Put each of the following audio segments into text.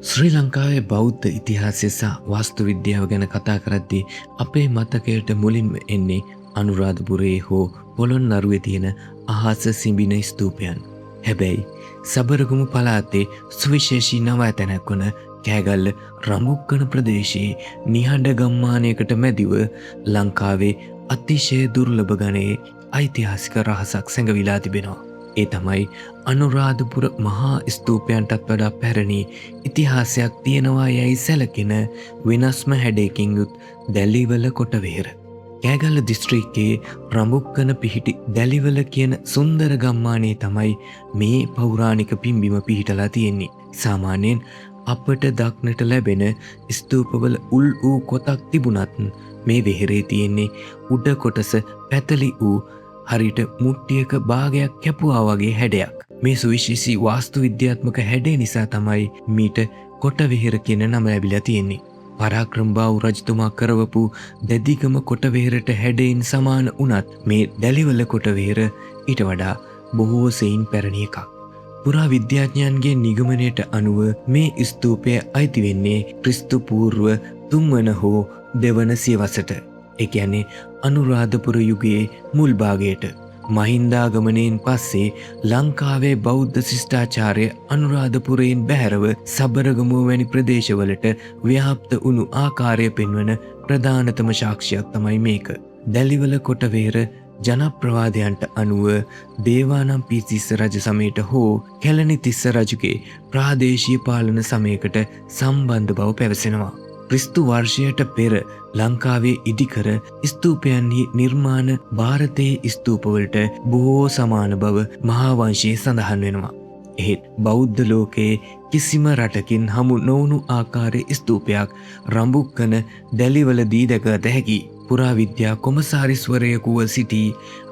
ශ්‍රී ලංකාවේ බෞද්ධ ඉතිහාසය සහ වාස්තු විද්‍යාව ගැන කතා කරද්දී අපේ මතකයට මුලින්ම එන්නේ අනුරාධපුරයේ හෝ පොළොන්නරුවේ තියෙන අහස සිඹින ස්තූපයන්. හැබැයි සබරගමු පළාතේ සුවිශේෂී නවාතැනක් වන කෑගල්ල රඹුක්කන ප්‍රදේශයේ නිහඬ ගම්මානයකට මැදිව ලංකාවේ අතිශය දුර්ලභ ගණයේ ඓතිහාසික රහසක් සැඟවිලා තිබෙනවා. ඒ තමයි අනුරාධපුර මහා ස්තූපයන්ටත් වඩා පැරණි ඉතිහාසයක් තියෙනවා යැයි සැලකෙන වෙනස්ම හැඩයකින් යුත් දැලිවල කොට වෙහෙර. කෑගල්ල දිස්ත්‍රික්කයේ රඹුක්කන පිහිටි දැලිවල කියන සුන්දර ගම්මානයේ තමයි මේ පෞරාණික පිම්බිම පිහිටලා තියෙන්නේ. සාමාන්‍යයෙන් අපට දක්නට ලැබෙන ස්තූපවල උල් වූ කොතක් තිබුණත් මේ වෙහෙරේ තියෙන්නේ උඩ කොටස පැතලි වූ හරියට මුට්ටියක භාගයක් කැපුවා වගේ හැඩයක්. මේ සුවිශේෂී වාස්තු විද්‍යාත්මක හැඩය නිසා තමයි මීට කොට වෙහෙර කියන නම ලැබිලා තියෙන්නේ. පරාක්‍රමබාහු රජතුමා කරවපු දැදිගම කොට වෙහෙරට හැඩයෙන් සමාන වුණත් මේ දැලිවල කොට වෙහෙර ඊට වඩා බොහෝ සෙයින් පැරණි එකක්. පුරා විද්‍යාඥයන්ගේ නිගමනයට අනුව මේ ස්තූපය අයිති වෙන්නේ ක්‍රිස්තු පූර්ව තුන්වන හෝ දෙවන සියවසට. ඒ කියන්නේ අනුරාධපුර යුගයේ මුල් භාගයට. මහින්දාගමනයෙන් පස්සේ ලංකාවේ බෞද්ධ ශිෂ්ටාචාරය අනුරාධපුරයෙන් බැහැරව සබරගමුව වැනි ප්‍රදේශවලට ව්‍යාප්ත වුණු ආකාරය පෙන්වන ප්‍රධානතම සාක්ෂියක් තමයි මේක. දැලිවල කොට වෙහෙර ජනප්‍රවාදයන්ට අනුව දේවානම්පියතිස්ස රජ සමයට හෝ කැලණි තිස්ස රජුගේ ප්‍රාදේශීය පාලන සමයකට සම්බන්ධ බව පැවසෙනවා. ක්‍රිස්තු වර්ෂයට පෙර ලංකාවේ ඉදිකර ස්තූපයන්හි නිර්මාණ භාරතයේ ස්තූපවලට බොහෝ සමාන බව මහාවංශයේ සඳහන් වෙනවා. එහෙත් බෞද්ධ ලෝකයේ කිසිම රටකින් හමු නොවුණු ආකාරයේ ස්තූපයක් රඹුක්කන දැලිවලදී දැකගත හැකියි. පුරාවිද්‍යා කොමසාරිස්වරයෙකුව සිටි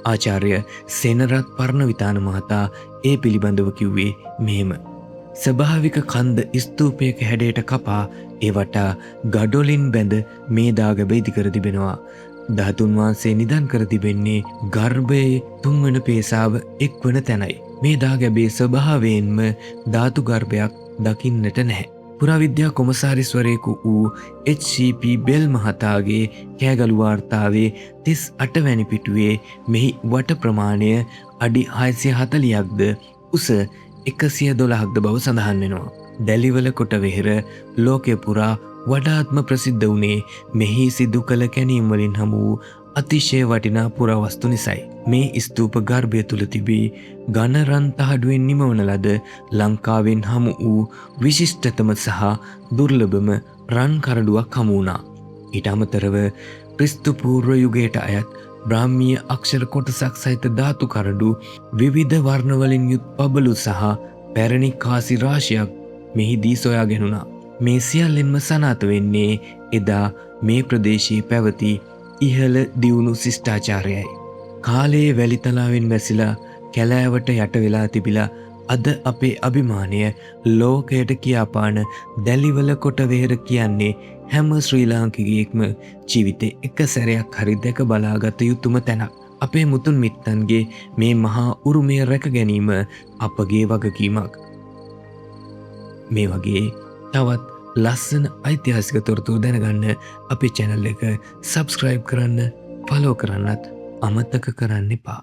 ආචාර්ය සෙනරත් පරණවිතාන මහතා ඒ පිළිබඳව කිව්වේ මෙහෙම. ස්වභාවික කන්ද ස්තූපයක හැඩයට කපා ඒ වටා ගඩොලින් බැඳ මේ දාගැබ ඉදිකර තිබෙනවා. ධාතුන් වහන්සේ නිදන් කර තිබෙන්නේ ගර්භයේ තුන්වන පේසාව එක්වන තැනයි. මේ දාගැබේ ස්වභාවයෙන්ම ධාතු ගර්භයක් දකින්නට නැහැ. පුරාවිද්‍යා කොමසාරිස්වරයෙකු වූ එච්.සී.පී. බෙල් මහතාගේ කෑගලු වාර්තාවේ 38 වැනි පිටුවේ මෙහි වට ප්‍රමාණය අඩි 640ක්ද උස 112ක්ද බව සඳහන් වෙනවා. දැලිවල කොට වෙහෙර ලෝකය පුරා වඩාත්ම ප්‍රසිද්ධ වුණේ මෙහි සිදු කළ කැණීම් වලින් හමු වූ අතිශය වටිනා පුරාවස්තු නිසයි. මේ ස්තූප ගර්භය තුල තිබී ඝන රන් තහඩුවෙන් නිමවන ලද ලංකාවෙන් හමු වූ විශිෂ්ටතම සහ දුර්ලභම රන් කරඩුවක් හමු වුණා. ඊට අමතරව ක්‍රිස්තු පූර්ව යුගයට අයත් බ්‍රාහ්මීය අක්ෂර කොටසක් සහිත ධාතු කරඩු විවිධ වර්ණවලින් යුත් පබලු සහ පැරණි කාසි රාශියක් මෙහිදී සොයා ගැනුණා. මේ සියල්ලෙන්ම සනාථ වෙන්නේ එදා මේ ප්‍රදේශයේ පැවති ඉහළ දියුණු ශිෂ්ටාචාරයයි. කාලයේ වැලිතලාවෙන් වැසිලා කැලෑවට යට වෙලා තිබිලා අද අපේ අභිමානය ලෝකයට කියාපාන දැලිවල කොට වෙහෙර කියන්නේ හැම ශ්‍රී ලාංකිකයෙක්ම ජීවිතේ එක සැරයක් හරි දැක බලාගත යුතුම තැනක්. අපේ මුතුන් මිත්තන්ගේ මේ මහා උරුමය රැක ගැනීම අපගේ වගකීමක්. මේ වගේ තවත් ලස්සන ඓතිහාසික තොරතුරු දැනගන්න අපේ චැනල් එක සබ්ස්ක්‍රයිබ් කරන්න, ෆලෝ කරන්නත් අමතක කරන්න එපා.